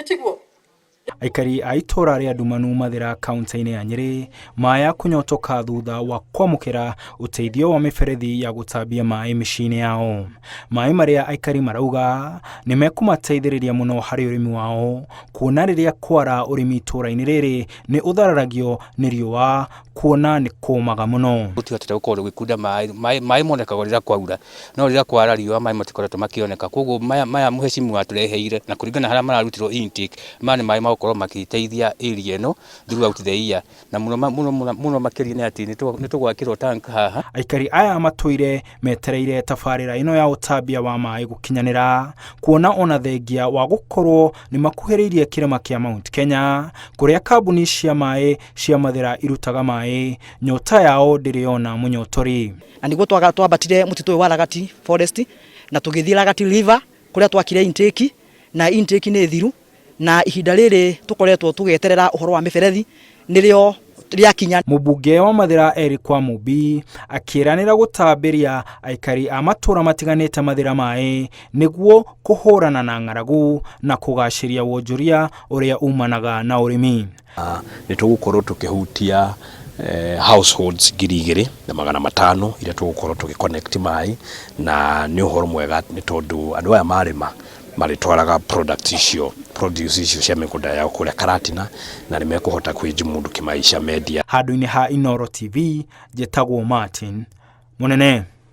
Nĩ tiguo? Aikari a itũra rĩa Ndumanu Mathĩra kaunti-inĩ ya Nyĩrĩ maya kũnyotoka thutha wa kwamũkĩra ũteithio wa mĩberethi ya gũtambia maĩ mĩciĩ-inĩ yao. Maĩ marĩa aikari marauga nĩ mekũmateithĩrĩria mũno harĩ ũrĩmi wao kuona rĩrĩa kwara ũrĩmi itũra-inĩ rĩrĩ nĩ ũthararagio nĩ riũa kuona nĩ kũmaga mũno. Gũtihotete gũkorwo gũgĩkunda maĩ, maĩ monekaga rĩrĩa kwaura, no rĩrĩa kwara riũa maĩ matikoretwo makĩoneka, koguo maya maya mheshimiwa atũreheire na kũringana na harĩa mararutirwo intake, maya nĩ maĩ magũkorwo magĩteithia area ĩno throughout the year, na mũno mũno mũno makĩria nĩ atĩ nĩ tũgwakĩrwo tank haha. Aikari aya matũire metereire tabarĩra ĩno ya ũtambia wa maĩ gũkinyanĩra, kuona ona thengia wa gũkorwo nĩ makuhĩrĩirie kĩrĩma kĩa Mount Kenya, kũrĩa kambuni cia maĩ cia Mathĩra irutaga maĩ, nyota yao ndĩrĩ yona mũnyotori. Na niguo twambatire mũtitũ ũyũ wa Ragati Forest na tũgĩthiĩ Ragati River kũrĩa twakire intake, na intake nĩ thiru, na ihinda rĩrĩ tũkoretwo tũgĩeterera ũhoro wa mĩberethi nĩrĩo rĩakinya. Mũmbunge wa Mathĩra Eric Wamumbi akĩranĩra gũtambĩria aikari a matũra matiganĩte Mathĩra maĩ nĩguo kũhũrana na ng'aragu na kũgacĩria wonjoria ũrĩa umanaga na ũrĩmi. Nĩ tũgũkorwo tũkĩhutia households 2500 iria tũgũkorwo tũgĩ connect maĩ, na nĩ ũhoro mwega nĩ tondũ andũ aya marĩma marĩtwaraga products icio, produce icio cia mĩgũnda yao kũrĩa Karatina na nĩ mekũhota kwĩjimudu kĩmaica mendia. Handũ-inĩ ha Inooro TV, njĩtagwo Martin Mũnene.